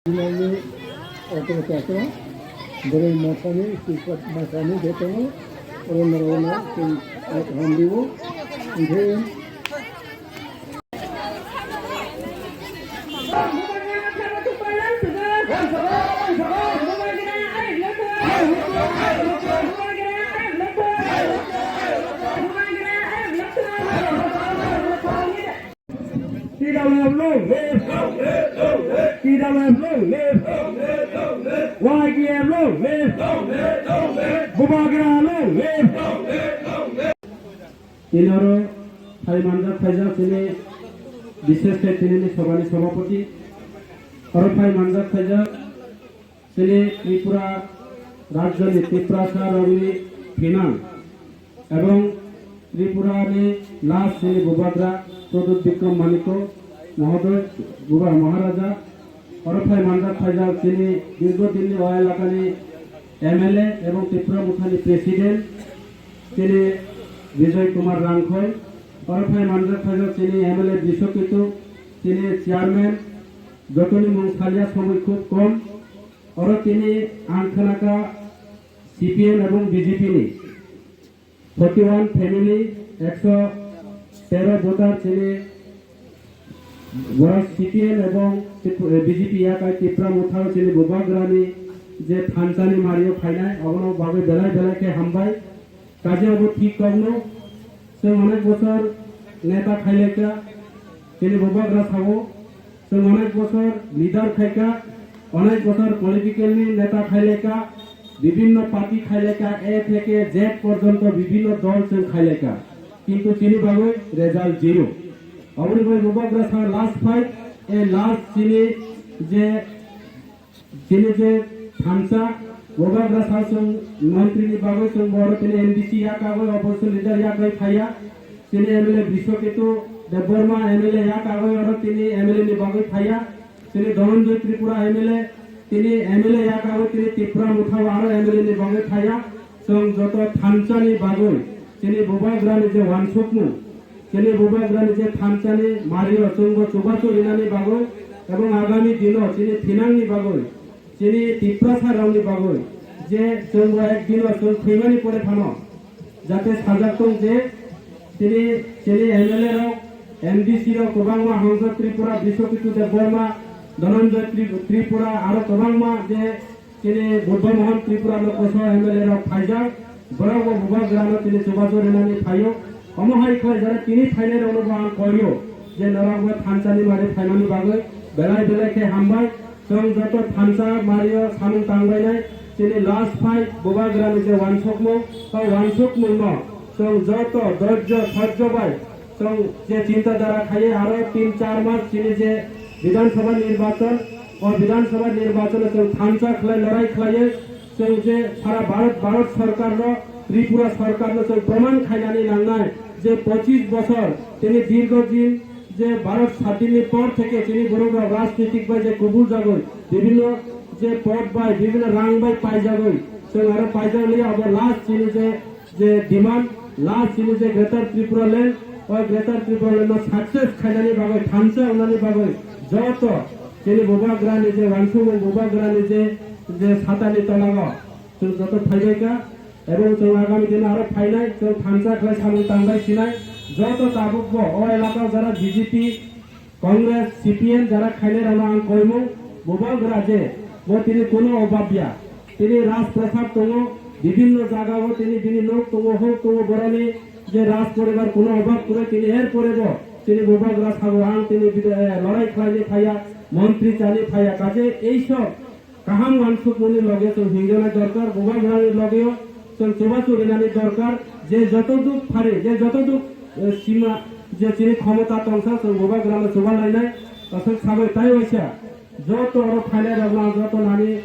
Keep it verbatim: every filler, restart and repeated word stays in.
Jinani auto chato, boroi masani, sisat masani jotono, oro norokno tei kaham riwo. Hingke T W F long live! T W F long live! Y T F long live! Bubagra long live! Tini oro phai manjak phaijak tini, bishesh khe tini ni sobha ni sobhapoti. Oro phai manjak phaijak. Chini Tripura rajyoni Tiprasa rokni phinang ebong Tripurani last chini Bubagra Pradyut Bikram Manikya Mohodoy, Buba Maharaja, oro phai manjak phaijak chini dirgo dinni o elakani M L A ebong Tipra Mothani President chini Bijoy Kumar Rangkhoi, oro phai manjak phaijak chini M L A Biswaketu, chini Chairman, jotoni mung salia somoi khub kom. Oro tini ang khwnakha C P M ebong B J P ni forty one family, ekso tero voter chini borok C P M ebong B J P yakai Tipra Mothao chini Bubagrani je thansani mario phainai, obono bagwi belai belai khe hambai. Kaisa bo thik kokno, chwng onek bosor neta khailaikha, chini Bubagra sao, chwng onek bosor leader khaikha, onek bosor political ni neta khailaikha, bibinno party khailaikha, A theke Z porjonto bibinno dol chwng khailaikha, kintu chini bagwi result zero. Aboni bai Bubagra sa last fight, e last chini je Chini je thansa, Bubagra sa chwng montri ni bagwi chwng bo oro tini M D C yakagwi, opposition leader yakgwi phaiya. Chini M L A Biswaketu Debbarma M L A yakagwi oro tini M L A ni bagwi phaiya. Chini Dhananjay Tripura M L A, tini M L A yakagwi tini Tipra Mothao aro M L A ni bagwi phaiya. Chwng joto thansa ni bagwi chini Bubagra ni je wansukmung, chini Bubagrani je thansani mario chwngbo chubachu rinani bagwi ebong agami dino chini thinangni bagwi, chini Tiprasa rokni bagwi je chwngbo ek dino chwng thwimani pore phano jate sajak tong je chini, chini M L A rok, M D C rok kwbangma Hongsa Tripura, Biswaketu Debbarma, Dhananjay Tri-, Tripura aro kwbangma je Chini Buddha Mohan Tripura no koso M L A rok phaijak, borok bo Bubagra no tini chubachu rinani phaio. Omo hai khlai jora tini phainai rok no bo ang koio je norok bo thansani mari phaimani bagwi belai belai khe hambai. Chwng joto thansa mario samung tangbainai chini last fight Bubagra ni je wansukmung, o wansukmung no chwng joto dorjo sojjo bai Chwng je chinta dhara khaiye aro tin char mas chini je Bidhan Sabha nirbachon, o Bidhan Sabha nirbachon o chwng thansa khlai lorai khlaiye chwng je sara Bharat, Bharat Sarkar no, Tripura Sarkar no chwng proman khainani nangnai je pochis bosor tini dirgo din je Bharat sadin ni por theke chini borok rok rajnitik bai je kubul jagoi, bibhinno je pod bai, bibhinno rang bai paijagoi, chwng aro paijak liya abo last chini je je demand last chini je Greater Tripura Land, o Greater Tripura Land no success khainani bagwi, thansa wngnani bagwi joto chini Bubagrani je wansukmung, Bubagrani je, je satani tolao chwng joto phaibaikha ebong chwng agami dino aro phainai, chwng thansa khlai samung tangbai sinai joto tabukbo o elakao jara B J P Congress, C P M jara khainai rokno ang koimung, Bubagra je bo tini kuno obab ya. Tini Rajprasad tongo, bibhinno jagao tini bini nok tongo, hok tongo, boroni je Raj poribar kuno obab kwrwi, tini er pore bo tini Bubagra sago ang tini bida-, eh, lorai khlaini phaiya, montri chani phaiya, kaje eisok Kaham wansukmani loge chwng hingjanai dorkar, Bubagrani logeo chwng chubachu rinani dorkar, je joto duk phari, je joto duk, eh, sima, je chini khomota tongsa chwng Bubagrano chuba lainai, aswk sagwi tai waisa joto oro phainai rokno ang joto nani